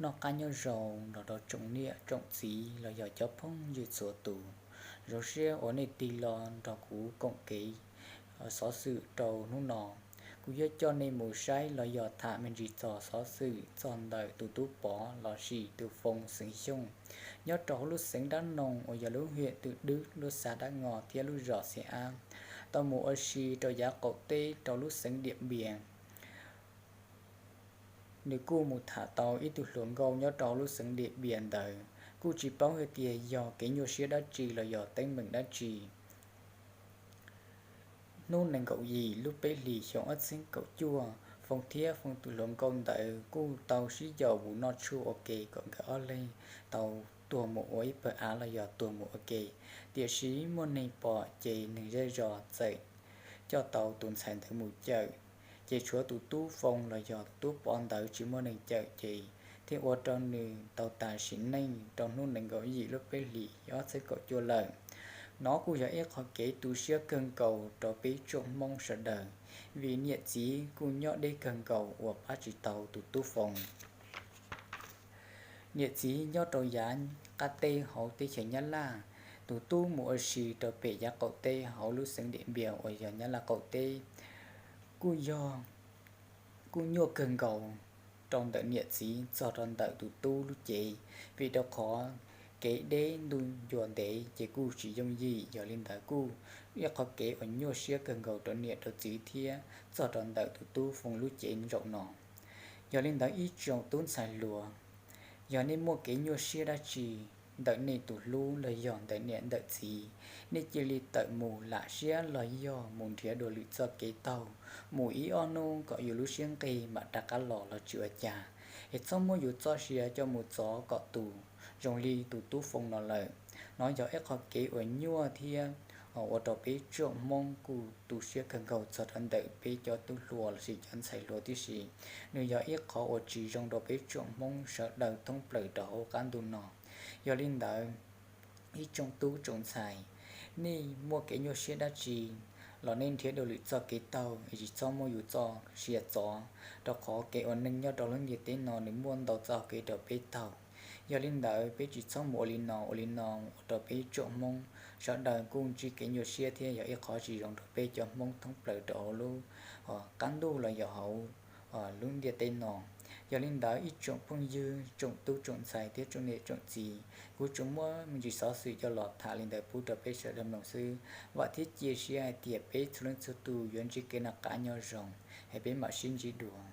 Noj qab nyob zoo los rau tsoom niam tsoom txiv los yog cov phooj ywg txhua tus. Zoo siab uas nej tig los nrog kuv koom kev xov xwm rau hnub no. Kuv yuav coj nej mus saib los yog tham me ntsis txog xov xwm txog ntawm tus tub Pov lossis tus Foo xeem Xyooj, nyob rau hauv lub xeev Dab Noog uas yog lub hiam Twm Dwb, lub xav Dab Ngo thiab lub zos Xeev Ab, tau mus ua si rau yav qaum teb rau lub xeev Diam Npias. Nws kuj mus tham tau ib tug hluas nkauj nyob rau lub xeev Diam Npias ntawd, kuj tsis paub hais tias yog kev nyuaj siab dab tsi los yog teeb meem dab tsi. Hnub nees nkaum yim lub peb hlis xyoo ob txhiab kaum cuaj, Foo thiab Foo tus hluas nkauj ntawd kuj tau sib yaum mus noj tshuaj ua ke kom nkawd ob leeg tau tuag mus ua ib pawg av los yog tuag mus ua ke. Tiam sis muaj neeg pom ces neeg zej zos txawm coj tau tus ntxhais ntawd mus cawm, ces tshuav tus tub Foo los yog tus tub Pov ntawd tsis muaj neeg cawm ces thiaj ua rau nws tau tas sim neej rau hnub nees nkaum yim lub peb hlis ob txhiab kaum cuaj lawm. Nov kuj yog ib qho kev tu siab kawg nkaus rau peb tsoom Hmoob sawv daws, vim niam txiv kuj nyob deb kawg nkaus uas pab tsis tau tus tub Foo. Niam txiv nyob rau yav qab teb hauv teb chaws Nyab Laj, tus tub mus ua si rau pem yav qaum teb hauv lub xeev Diam Npias uas yog Nyab Laj qaum teb. Kuj yog, kuj nyuaj kawg nkaus rau ntawm niam txiv txog rau ntawm tus tub lub cev, vim rau qhov kev deb ntuj ncua ntev ces kuj tsis yooj yim. Yog li ntawd kuj ib qho kev uas nyuaj siab kawg nkaus rau niam rau txiv thiab txog rau ntawm tus tub Foo lub cev zaum no. Yog li ntawd ib tsoom tub ntxhais hluas, yog nej muaj kev nyuaj siab dab tsi ntawm nej tus hlub los yog ntawm niam ntawm txiv, nej cia li tawm mus lam siab los yog mus nrhiav dua lwm txoj kev taug, mus ib ob hnub kom yus lub siab nqig mam rov qab los los tsis ua cas. Es txhob muab yus txoj sia coj mus txov kom tus zoo li tus tub Foo no lawm. Nov yog ib qho kev uas nyuaj thiab ua rau peb tsoom Hmoob kuj tu siab kawg nkaus txog rau ntawm peb cov tub hluas lossis cov ntxhais hluas tib si. Nws yog ib qho uas tsis zoo rau peb tsoom Hmoob sawv daws thoob plaws rau hauv qab ntuj no. Yog li ntawd, ib tsoom tub tsoom ntxhais, nej muaj kev nyuaj siab dab tsi los nej nrhiav dua lwm txoj kev taug, tsis txhob muab yus txoj sia txov, rau qhov kev ua neej nyob rau lub ntiaj teb no nws muaj ntau txoj kev rau peb taug. Yog li ntawd peb tsis txhob mus ua li no, ua li no ua rau peb tsoom Hmoob sawv daws kuj ntsib kev nyuaj siab thiab yog ib qho tsis zoo rau peb cov Hmoob thoob plaws rau hauv lub qab ntuj los yog hauv lub ntiaj teb no. Yog li ntawd ib tsoom phooj ywg, tsoom tub tsoom ntxhais thiab tsoom niam tsoom txiv, kuv tsuas muab me ntsis xov xwm coj los tham li ntawd pub rau peb sawv daws mloog xwb. Vam thiab cia siab hais tias peb txhua leej txhua tus yuav ntsib kev noj qab nyob zoo, es peb mam sib ntsib dua.